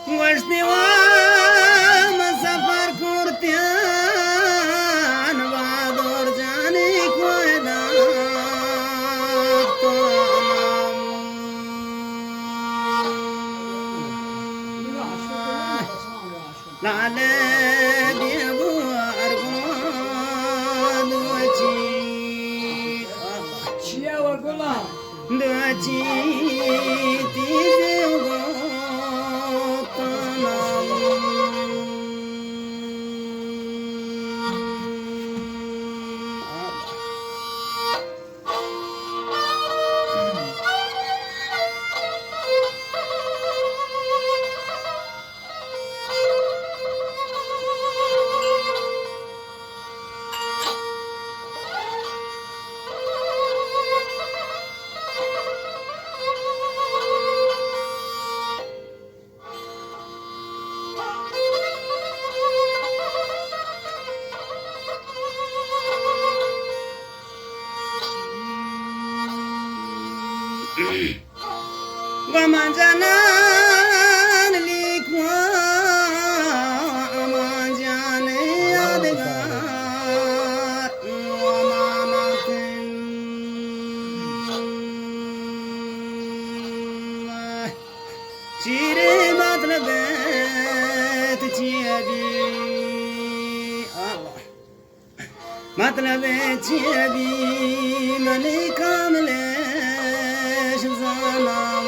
گوشتی وام سفر کرتیان بہادر جانی کوئی دان تو نام. لالے دیوار گلان دوچی. چیا و گلان؟ دوچی تیز گو تنم. گمان جنان لیکوان، امان جان یادگار، امانتن. چیرے مطلب چی ابی؟ مطلب چی ابی؟ منی کاملش زانم.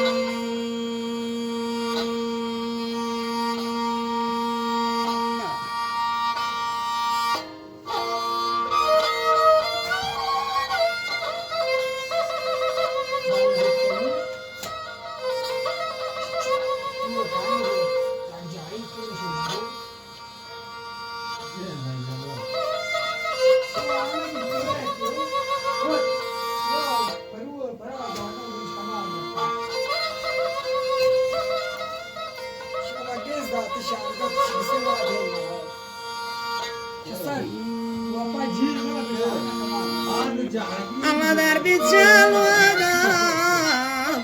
اما در بیچال وگا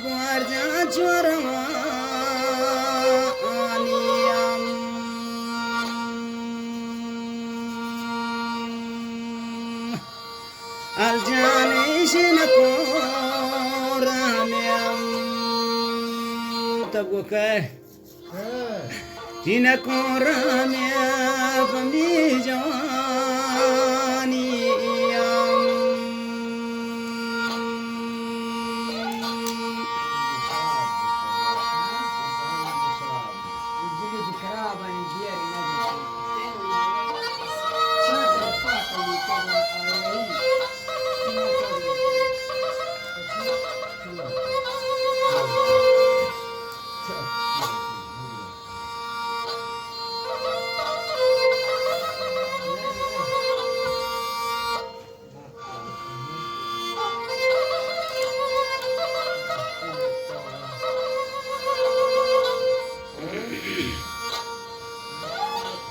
گوار جان چورمانی ام. الجانش نکو رامیم. تب گو کہ جنکو رامیم پمی جوانی ام.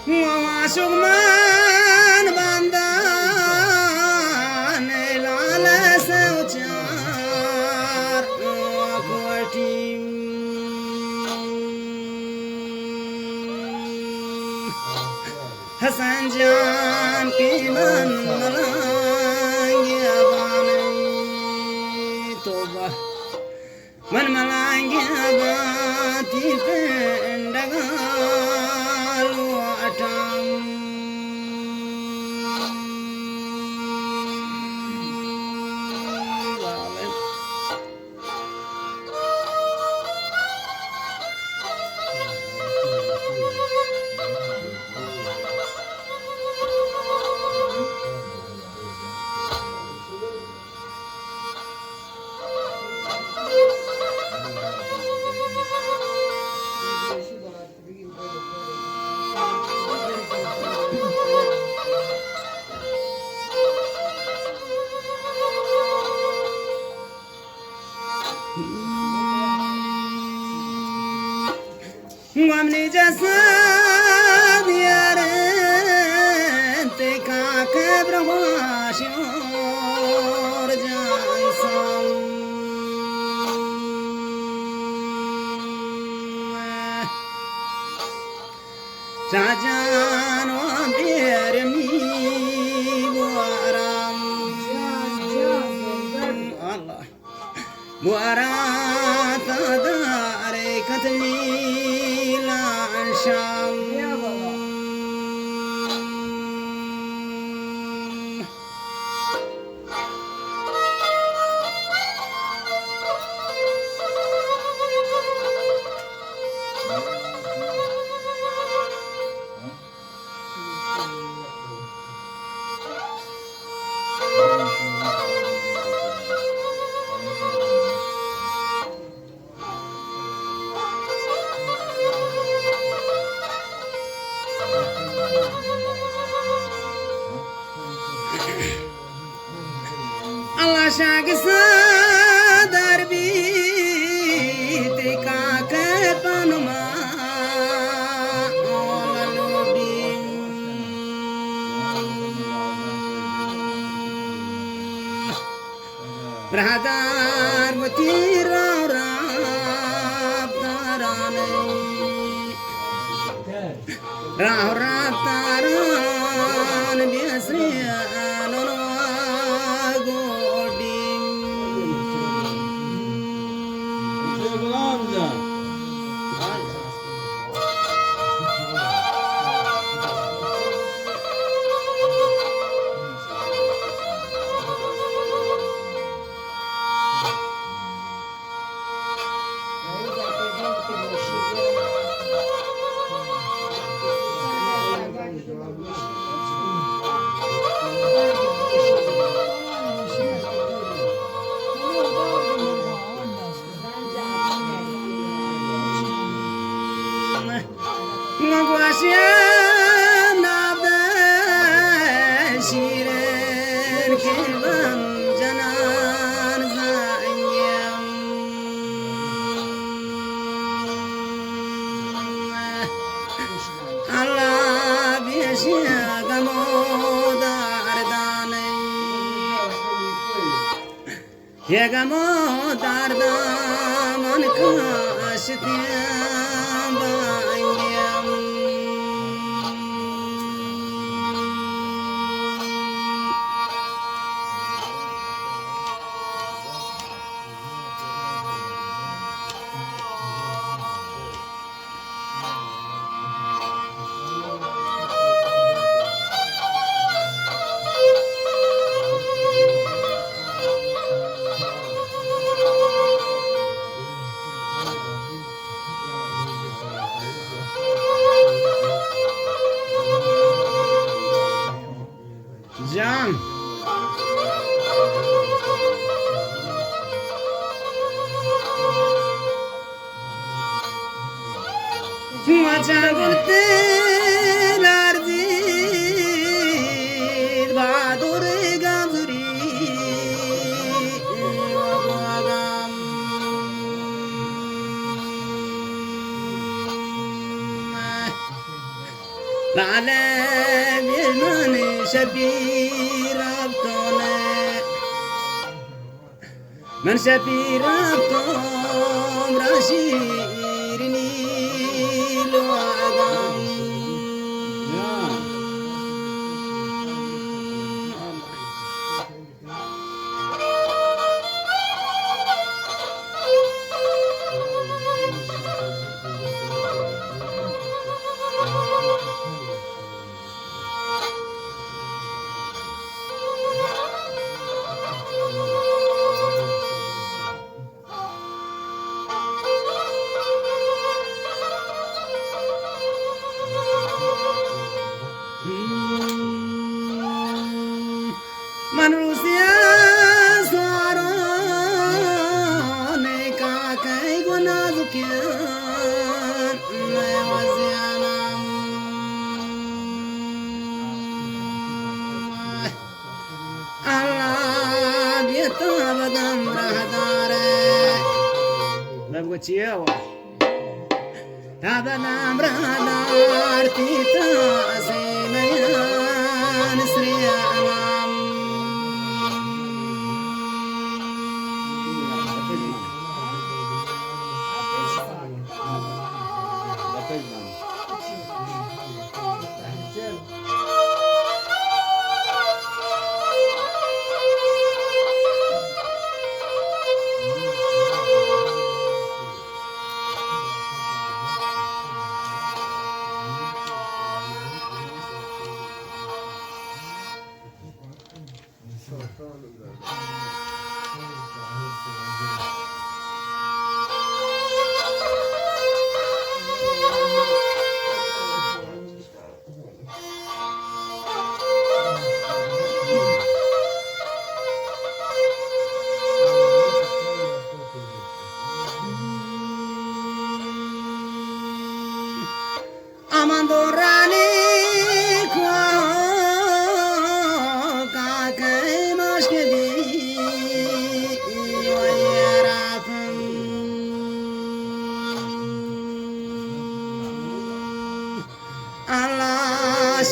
واشوک من بندان لال سوچار کوٹی. حسن جان کہ من ملانگی ابانی توبہ. من ملانگی اباتی پنڈگال واٹام. روا شور جان سام۔ چاجان و بیرمی گوارم۔ اللہ۔ گوارا تا دارے کتنی لاشام۔ اللہ شاہ صدر بیت کاکہ پنما اولو بیم۔ برادر وتی راہ و رفتارانی، راہ و رفتاران بیسری انو گوڈی۔ غلام جان۔ من گوشیم نابدار شیرین کلبم جنان زنگیم۔ اللہ بیشی غم و دردانی۔ یہ غم و درداں من کشتیاں بانگیاں۔ جان۔ واجہ گل تیل ارزید بہادر گمزری و گوگم۔ لالہ من شپی رفتن، من شپی رفتم را شیرینی لوگم۔ من روسیا سواران کاکئی گو نازکیان مئے وزیانم۔ اللہ بیتا بدم رہدارے۔ من گو چیئے ہوا؟ تا بدم رہدار تیتا سیمیان سریانا۔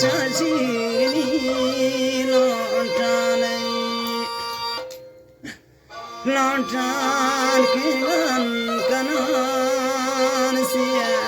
شیرینی لوٹانے، لوٹان کہ من کنان سیاہ